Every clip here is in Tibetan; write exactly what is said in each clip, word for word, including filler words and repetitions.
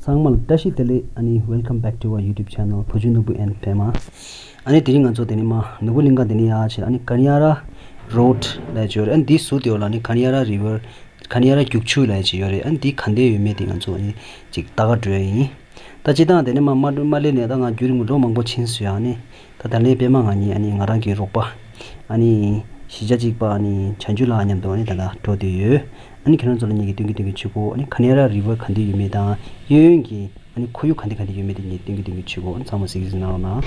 ཚང་མ་ལ་བཀྲ་ཤིས་བདེ་ལེགས། ཨ་ནི་welcome back to our YouTube channel བུ་ཆུང་ནོར་བུ་and པད་མ། ཨ་ནི་དེ་རིང་ང་ཚོ་དེ་ནས་མར་ནོར་བུ་གླིང་ཁ་དེ་ནས་ཡར་ཕྱིན། ཨ་ནི་ཀ་ནི་ཡ་ར་རོཌ་ལབ་ཡས་ཅིག་ཡོད་རེད། ཨ་ནི་འདིའི་ཟུར་དེ་འོག་ལ་ནི་ཀ་ནི་ཡ་ར་རི་ཝར། ཀ་ནི་ཡ་ར་རྒྱུག་ཆུ་ལབ་ཡས་ཅིག་ཡོད་རེད། ཨ་ནི་འདི་ག་འདྲ་ཡོད་མེད་དེ་ང་ཚོ་ཨ་ནི་ཅིག་ལྟ་ག་འགྲོ་ཡ་ཡིན། ད་སྤྱིར་བཏང་དེ་ནས་མར་མར་མར་སླེབས་ནས་ད་ང་རྒྱུན་རིང་པོ་ལོ་མང་པོ་ཕྱིན་སོང་ཡ། ཨ་ནི་ད་ད་ལན་པད་མ་ང་གཉིས་ཨ་ནི་ང་རང་གི་རོགས་པ་ཨ་ནི་གཞིས་ཆགས་གཅིག་པ་ཨ་ནི་བྱང་ཆུབ་ལགས་མཉམ་དུ་ཨ་ནི་ད་ལྟ་འགྲོ་བསྡད་ཡོད། ཨ་ནི་ཁྱེད་རང་ཚོ་ལ་ངེད་ཀྱིས་སྟོན་གྱི་སྟོན་གྱི་ཆུ་བོ། ཨ་ནི་ཀ་ནི་ཡ་ར་རི་ཝར་ག་འདྲ་ཡོད་མེད་དང་གཡས་གཡོན་གྱི་ཨ་ནི་ཁོར་ཡུག་ག་འདྲ་ག་འདྲ་ཡོད་མེད་དེ་ངེད་སྟོན་གྱི་སྟོན་གྱི་ཆུ་བོ། ཨ་ནི་ཚང་མ་གཟིགས་གཟིགས་གནང་རོགས་གནང་།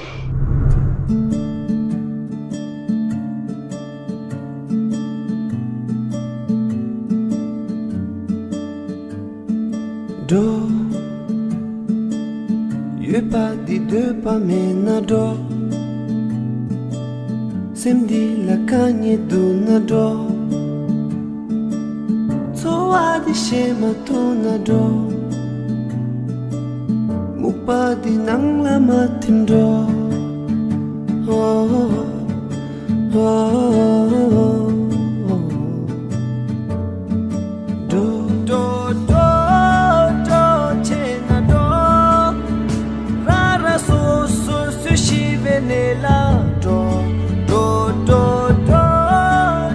འགྲོ། ཡོད་པ་འདི་འདོད་པ་མེད་ན་འགྲོ། སེམས་འདི་ལ་དཀའ་ངལ་འདུག་ན་འགྲོ། འཚོ་བ་འདི་ཤེས་མ་ཐུབ་ན་འགྲོ། སྨུག་པ་འདི་ནང་ལ་མ་ཐིམ་འགྲོ། འགྲོ། འགྲོ། འགྲོ། འགྲོ། འགྲོ། བྱས་ན་འགྲོ། རང་རང་སོ་སོ་སུ་ཤི་བའི་གནས་ལ་འགྲོ། འགྲོ། འགྲོ། འགྲོ།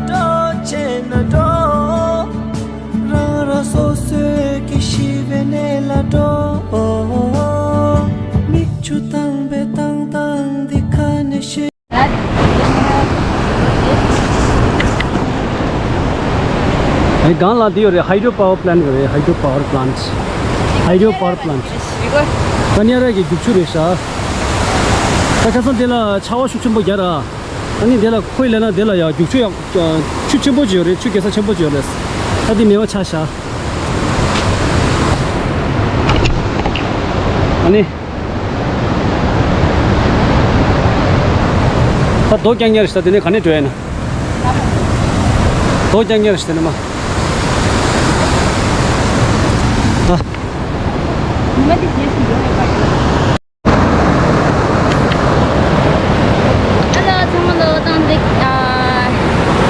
འགྲོ། བྱས་ན་འགྲོ། རང་རང་སོ་སོའི་གི་ཤི་བའི་གནས་ལ་འགྲོ། མིག་ཆུ་བཏང་བའི་བཏང་སྟངས་འདི་ག་ནས་ཤེས། ཨེ་སྒང་ལ་འདི་ཡོད་རེད། Hydro power plant ཡོད་རེད། Hydro power plant. Hydro power plant. ཀ་ནི་ཡ་ར་གི་རྒྱུག་ཆུ་རེད་ཤག་ད་ཁ་སང་དེ་ལ་ཆར་པ་ཤུགས་ཆེན་པོ་རྒྱག་ར། ཨ་ནི་དེ་ལ་ཁོའི་ལབ་ན་དེ་ལ་ཡ་རྒྱུག་ཆུ་ཡག་ཆུ་ཆེན་པོ་ཅིག་ཡོད་རེད། ཆུ་རྒྱག་ས་ཆེན་པོ་ཅིག་ཡོད་རེད། ད་དེ་མེད་པ་ཆགས་ཤག་ཨ་ནི། ད་རྡོ་རྐྱང་རྐྱང་རེད་ཤག་དེ་ནས་ག་ནས་འགྲོ་ཡ་ན། རྡོ་རྐྱང་རྐྱང་རེད་ཤག་དེ་ནས་མར། ཨ། ཨ་ལ་ཚང་མ་ལོ་དང་འདི་ཨ།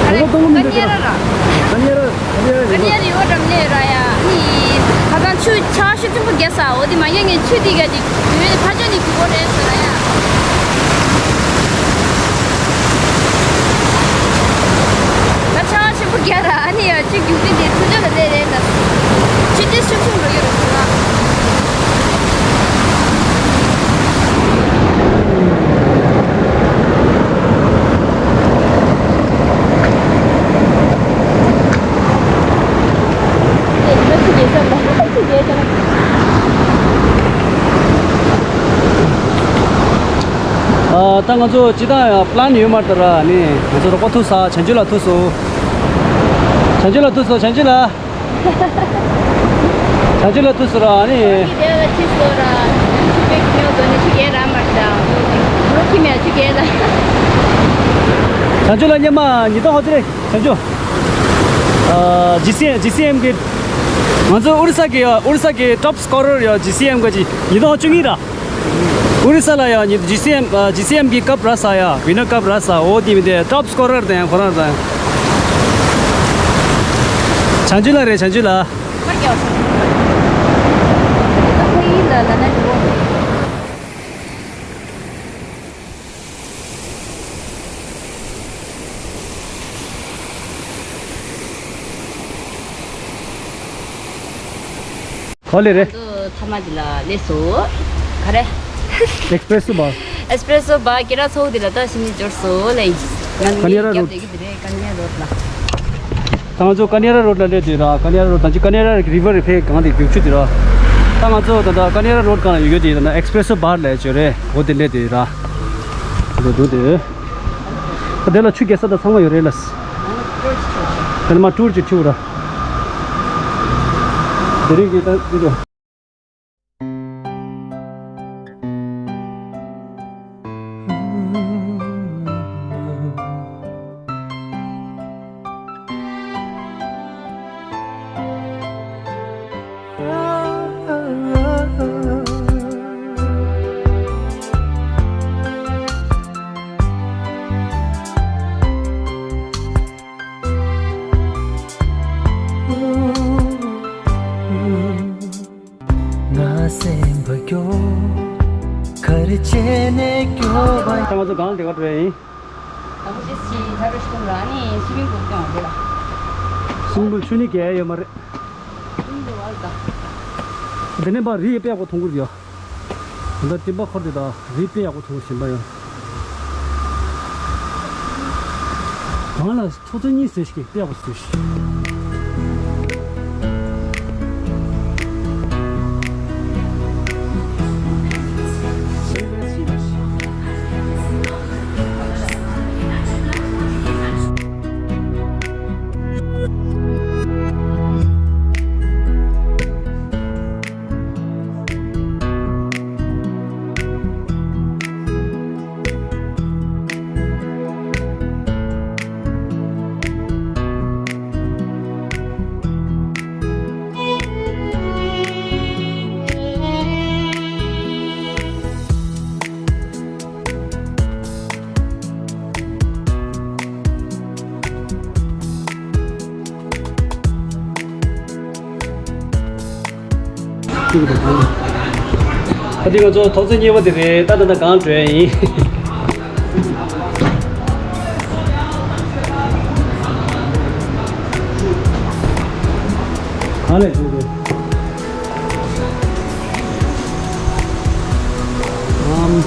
ཨ་རེ། ཀ་ནི་ཡ་ར་ར། ཀ་ནི་ཡ་ར། ཀ་ནི་ཡ་རི་ཝར་འགྲམ་ལ་ཡོད་ར་ཡ། ཨ་ནི་ཁ་སང་ཆུ་ཆར་ཤུགས་ཆེན་པོ་རྒྱག་ས། འོ་དེ་མ་ཡིན་ངས་ཆུ་དེ་ག་དེ་ཡོད་ནི་ཕར་ཕྱོགས་ནས་རྒྱུག་གི་རེད་ཟེར་ར་ཡ། ད་ཆར་ཆེན་པོ་རྒྱག་ར། ཨ་ནི་ཡ་ཆུ་རྒྱུག་དུས་དེ་ཆུ་ཚོད་ལ་སླེབས་རེད་ད། ཆུ་རྐྱེན་ཤུགས་ཆེན་པོ་ཡོད་རེད་ཟེར་ར། ཨ། ད་ང་ཚོ་ཇི་ལྟར་ཡང་པི་ལན་ཡོད་མ་རེད་ད་ར། ནི་ང་ཚོ་རོགས་པ་ཐུག་ས། བྱང་ཆུབ་ལགས་ཐུག་སོང་། བྱང་ཆུབ་ལགས་ཐུག་སོང་། བྱང་ཆུབ་ལགས། བྱང་ཆུབ་ལགས་ཐུག་སོང་ར། ནི། ཁྱི་དེ་ལ་ཁྱི་སོ་ར། ཁྱི་པེ་ཉོ་དོ་ནི་ཁྱི་གས་ར་མ་རེད་ད། ཁྱི་མེད་ཁྱི་གས་ད། བྱང་ཆུབ་ལགས་སྔོན་མ་ཉི་ཟླ་ཧོ་ཙི་རེད། བྱང་ཆུབ། ཨ། ཇི་སི་ཨེམ། ཇི་སི་ཨེམ་གི། ང་ཚོ་ཨོ་རི་ས་གི། ཨོ་རི་ས་གི་ཊོབ་སི་ཀོ་རར་ཡ་ཇི་སི་ཨེམ་ག་ཅི་ཡིན་ནོ་ཅུང་ཡིན་ར། ཨོ་རི་ས་ལ་ཡ་ཇི་སི་ཨེམ། ཨ། ཇི་སི་ཨེམ་གི་ཀབ་རག་ས་ཡ། ཝི་ནར་ཀབ་རག་ས། འོ་དེ་མི་དེ་ཊོབ་སི་ཀོ་རར་དེ་ཡང་ཁོ་རང་ར། བྱང་ཆུབ་ལགས་རེད། བྱང་ཆུབ་ལགས། ག་ལེ་རེད། ང་ཚོ་མཐའ་མ་འདི་ལ་སླེབས་སོང་། ག་རེ། ཨེག་སི་པི་རེ་སི་སོ་བར། ཨེག་སི་པི་རེ་སོ་བར་ཀེ་ར་ཚོགས་འདི་ལ་ད་ཕྱིན་ནས་འབྱོར་སོང་ལེ། ང་ཀ་ནི་ཡ་ར་རོཌ། རྒྱབ་བསྡད་ཀྱི་འདི་རེད། ཀ་ནི་ཡ་རོཌ་ལ། ད་ང་ཚོ་ཀ་ནི་ཡ་ར་རོཌ་ལ་སླེབས་བསྡད་ར། ཀ་ནི་ཡ་ར་རོཌ་ད་ཅི་ཀ་ནི་ཡ་ར་རི་ཝར་རེད། ཕའི་སྒང་དེ་རྒྱུག་ཆུ་དེ་ར། ད་ང་ཚོ་ད་ད་ཀ་ནི་ཡ་ར་རོཌ་སྒང་ལ་ཡོད་ཡོད་དེ་ད་ཨེག་སི་པི་རེ་སོ་བར་ལབ་ཡས་ཅིག་ཡོད་རེད། འོ་དེ་སླེབས་བསྡད་ར། འདུག་འདུག་དེ། ད་དེ་ལ་ཆུ་རྒྱག་ས་དང་ཚང་མ་ཡོད་རེད་ལ། དེ་ལ་མར་ཊུར་ཅིག་ཁྲིད་ར། དེ་རིང་གི་ད་འདི་འདུག་ད་ང་ཚོ་གང་ལ་དེ་ག་འགྲོ་ཡ་ཡིན། དང་པོ་ཏེ་སི་ཇི་ད་རུ་ཤི་ལ་ནི་སུ་མིང་པུལ་སྐྱོང་བ་རེད་ལ། སུ་མིང་པུལ་ཆུ་ནི་གས་ཡོད་མ་རེད། སུ་མིང་པུལ་བ་ལ་ད། དེ་ནས་པ་རི་ཡི་པད་ཀོ་མཐོང་གི་ཡོད། ད་ལྟ་སྤྲིན་པ་འཁོར་དེ་དང་རི་དཔེ་ཡག་པོ་མཐོང་བཞིན་པ་ཡོད། གང་ལ་ཚོགས་ཚོད་གཉིས་ཟེར་ཞིག་དཔེ་ཡག་པོ་ཟེར་ཞིག་ཨ་དེ་ང་ཚོ་ཐོག་བརྩེགས་གཉིས་པ་དེ་རེད། ད་ད་ད་གང་འགྲོ་ཡ་ཡིན། གང་ལས་འགྲོ་དགོས། ཨམ། ཨ།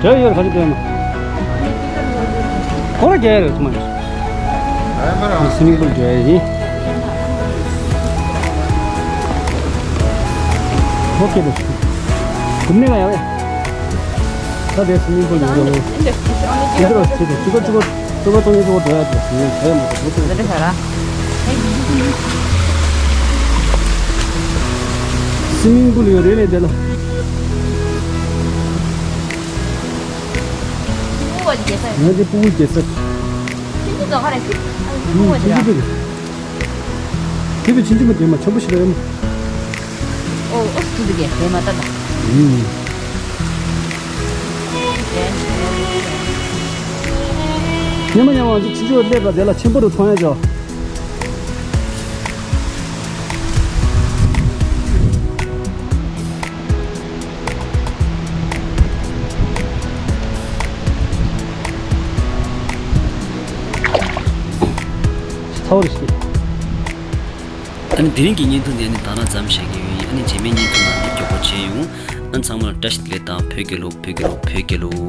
འདྲ་ཡོད་རེད། ག་ཚོད་འདྲ་ཡོད་མ། ཁོ་ར་རྒྱ་ཡ་རེད་ཚང་མ་ཡོད། སུ་མིང་པུལ་འདྲ་ཡ་ཡིན། ཨོ་ཁེ་རེད། གུམ་ནས་ང་ཡ་བས། ད་དེ་སུ་མིང་པུལ་ཡོད་རེད། འདི་ར་ཆེ་དེ་ཅི་ག་ཅི་ག་ཅི་ག་ཏོ་ནས་ཅི་ག་འགྲོ་ཡ་དེ་སུ་མིང་དེ་མ་གཏོགས་ཅི་ག་ཟེར་ར། སུ་མིང་པུལ་ཡོད་རེད་ལས་དེ་ལ། ང་དེ་ཕྲུ་གུ་རྒྱལ་ས། ཕྲུ་གུ་རྒྱལ་ས། ཕྲུ་གུ་རྒྱལ་ས། ཕྲུ་གུ་རྒྱལ་ས། དེ་བས་ཕྱིན་ཅི་མ་དྲན་མ་འཆམ་པོ་ཞིག་རེད་མ། ཨོ་ཨོ་སུ་དེ་གས་དེ་མ་ལྟ་ད། ཨུམ། ཉི་མ་ཉི་མ་ང་ཚོ་ཕྱིན་ཅི་བ་སླེབས་པ་དེ་ལ་ཆེན་པོ་རུ་མཐོང་ཡ་ཅོ། ཚ་བོ་རེད་ཤི། ཨ་ནི་དེ་རིང་གི་བརྙན་ཐུང་འདི་ཨ་ནི་ད་རང་ཙམ་བཤད་ཀྱི་ཡོད་ཡིན། ཨ་ནི་རྗེས་མའི་བརྙན་ཐུང་ནང་དུ་མགྱོགས་པོ་མཇལ་ཡོང་། ཨ་ནི་ཚང་མ་ལ་བཀྲ་ཤིས་བདེ་ལེགས་དང་བོད་རྒྱལ་ལོ། བོད་རྒྱལ་ལོ། བོད་རྒྱལ་ལོ།